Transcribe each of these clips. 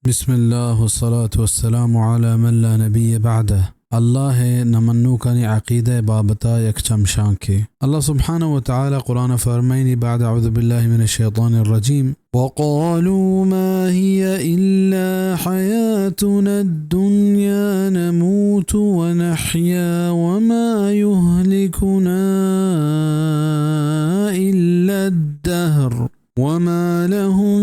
بسم اللہ والصلاة والسلام علی من لا نبی بعدہ۔ اللہ ءِ نہ منوکانی عقیدہ ءِ بابت ءَ یک چمشانکے۔ اللہ سبحانہ و تعالی قرآن ءَ فرمائنی بعد اعوذ باللہ من الشیطان الرجیم، وقالوا ما هي إلا حياتنا الدنيا نموت ونحيا وما يهلكنا إلا الدهر وما لهم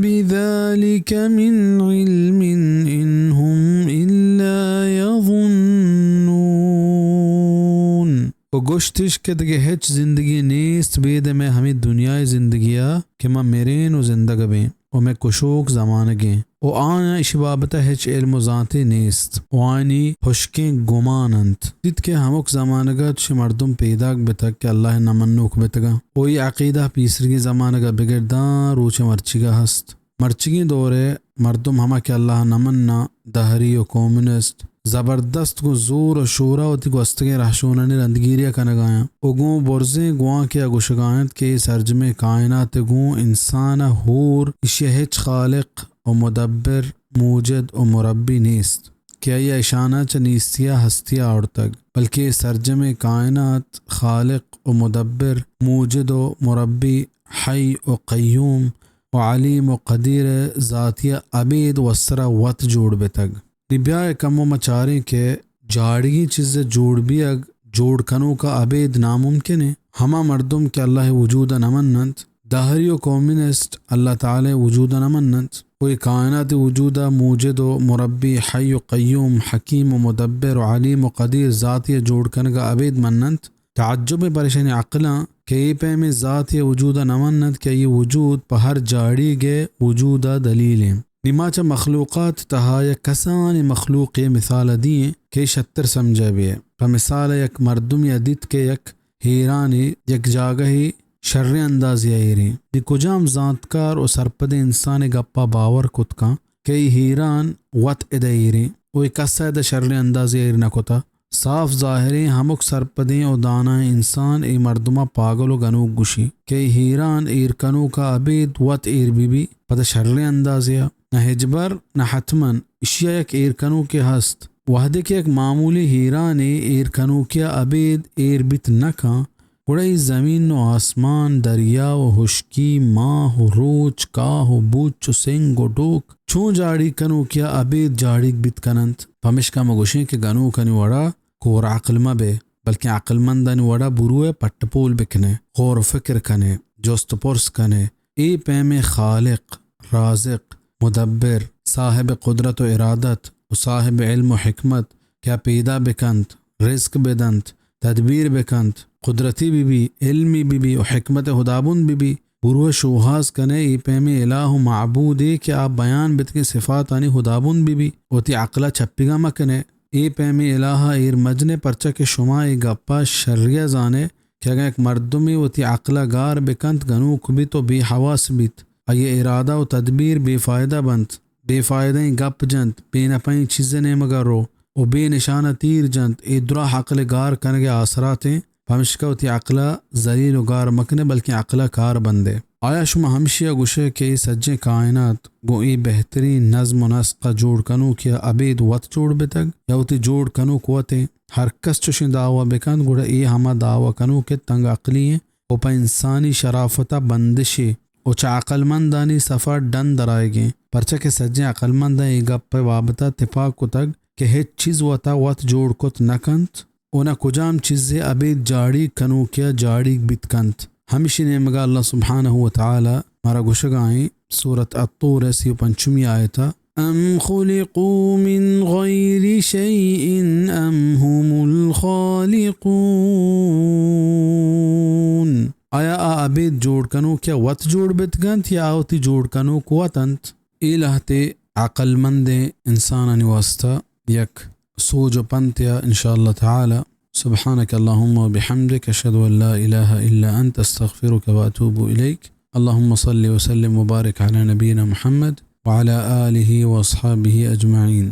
بذلك من علم إن هم إلا يظنون۔ و گوشتش کہ دگہ ہچ زندگی نیست بید مئے ہمے دنیائے زندگیا کہ ما مرین و زندگ بیں و مئے کشوک زمانگیں۔ و آیاں اشی بابت ءَ ہچ علم و زانتے نیست و آیانی ہشکیں گمان انت۔ دیت کہ ہمک زمانگ ءَ چشیں مردم پیداک بتگ کہ اللہ ءِ نہ منوک بتگاں و اے عقیدہ پیسریگیں زمانگ ءَ بگر داں روچ مرچیگ ءَ ہست۔ مرچیگیں دور ءَ مردم ہما کہ اللہ ءَ نہ مناں، دہری و کمیونسٹ، زبردست گوں زور و شور ءَ وتی گوستگیں رہشونانی رندگیری ءَ کنگ ءَ آیاں و گوں برزیں گوانکے ءَ گوشگ ءَ انت کہ اے سرجمیں کائنات ءَ گوں انسان ءَ ہور ایشی ءَ ہچ خالق و مدبر، موجد و مربی نیست کہ آئی ءَ اشاناں چہ نیستی ءَ ہستی ءَ آورتگ، بلکہ اے سرجمیں کائنات خالق و مدبر، موجد و مربی، حی و قیوم و علیم و قدیر ءِ ذاتی ءَ ابید وسرا وت جوڑ بتگ۔ نی بیا اے کمو ما چاریں کہ جاڑیگیں چیز ءِ جوڑ بیگ جوڑ کنوک ءَ ابید ناممکن انت۔ ہما مردم کہ اللہ ءِ وجود ءَ نہ مننت، دہری و کمیونسٹ اللہ تعالی ءِ وجود ءَ نہ مننت و اے کائنات ءِ وجود ءَ موجد و مربی، حی و قیوم، حکیم و مدبر و علیم و قدیر ذاتی ءَ جوڑ کنگ ءَ ابید مننت، تعجب ءَ پر اشانی عقلاں کہ اے پیمیں ذاتے ءِ وجود ءَ نہ مننت کہ آئی ءِ وجود پہ ہر جاڑیگ ءِ وجود ءِ دلیل انت۔ نی ما چہ مخلوقات ءِ تہا یک کسانیں مخلوقے ءِ مثال ءَ دئیں کہ اے شتر سمجھ ءَ بئے۔ پہ مثال ءَ یک مردمے ءَ دیت کہ یک ہیرانے یک جاگہے شریں اندازے ءَ ایریں۔ نی کجام زانتکار و سرپدیں انسانے گپ ءَ باور کت کنت کہ اے ہیران وت ادا ایریں و اے کس ءَ ادا شریں اندازے ءَ ایر نہ کتہ؟ صاف ظاہریں ہمک سرپدیں و دانائیں انسان اے مردم ءَ پاگل و گنوک گوشی کہ اے ہیران ایر کنوک ءَ ابید وت ایر بہ بی، پدا شریں اندازے ءَ۔ نہ ہچبر نہ حتماً، اشی ءَ یک ایر کنوکے ہست۔ وہدے کہ یک معمولی ہیرانے ایر کنوکے ءَ ابید ایر بیت نہ کن، گڑا اے زمین و آسمان، دریا و ہشکی، ماہ و روچ، کاہ و بوچ و سنگ و ڈوک چون جاڑیگ کنوکے ءَ ابید جاڑیگ بیت کن انت؟ پمشکا ما گوشیں کہ گنوکانی وڑا کور عقل مہ بئے، بلکیں عقلمندانی وڑا بروئے پٹ پول بکنئے، غور و فکر کنئے، جست و پرس کنئے۔ اے پیمیں خالق، رازق، مدبر، صاحب قدرت و ارادت و صاحب علم و حکمت کہ آ پیدا بکنت، رزق بدنت، تدبیر بکنت، قدرتی بہ بی، علمی بہ بی و حکمت ہدابند بہ بی، برو شوہاز کنئے اے پیمیں الہ و معبودے کہ آ بیان بتگیں صفاتانی ہدابند بہ بی، وتی عقل ءَ چپیگا مکنئے۔ اے پیمیں الہ ءَ ایر مجنئے، پرچا کہ شما اے گپ ءَ شری ءَ زانئے کہ اگاں یک مردمے وتی عقل ءَ گار بکنت، گنوک بیت و بے حواس بیت، آئی ءِ ارادہ و تدبیر بے فائدہ بنت، بے فائدہیں گپ جنت، بے نپئیں چیز ءِ نیمگ ءَ رو و بے نشان ءَ تیر جنت، اے دراہ عقل ءِ گار کنگ ءِ آسرات انت۔ پمشکا وتی عقل ءَ ذلیل و گار مکنئے، بلکیں عقل ءَ کار بندئے۔ آیا شما ہمشی ءَ گوشئے کہ اے سجہیں کائنات گوں اے بہتریں نظم و نسق ءِ جوڑ کنوکے ءَ ابید وت جوڑ بتگ یا وتی جوڑ کنوک وت انت؟ ہر کس چشیں دعوی بکنت، گڑا اے ہما دعوی کنوک ءِ تنگ عقلی انت و پہ انسانی شرافت ءَ بندشے و چہ عقلمندانی صف ءَ ڈن درآیگیں، پرچا کہ سجہیں عقلمنداں اے گپ ءِ بابت ءَ تپاک کتگ کہ ہچ چیز وت ءَ وت جوڑ کت نہ کنت و نہ کجام چیزے ابید جاڑیگ کنوکے ءَ جاڑیگ بیت کنت۔ ہمشی نیمگ ءَ اللہ سبحانہ و تعالی مارا گوشگا ایں، سورت الطور ءِ سی و پنچمی آیت ءَ، أم خلقوا من غير شيء أم هم الخالقون؟ آیا آ ابید جوڑ کنوکے ءَ وت جوڑ بیتگ انت یا آ وتی جوڑ کنوک وت انت؟ اے لہتے عقلمندیں انسانانی واسطہ یک سوج و پنتے ءَ ان شاء اللہ تعالی۔ سبحانك اللهم وبحمدك، أشهد أن لا إله إلا أنت، أستغفرك وأتوب إليك۔ اللهم صل وسلم وبارك على نبينا محمد وعلى آله وأصحابه أجمعين۔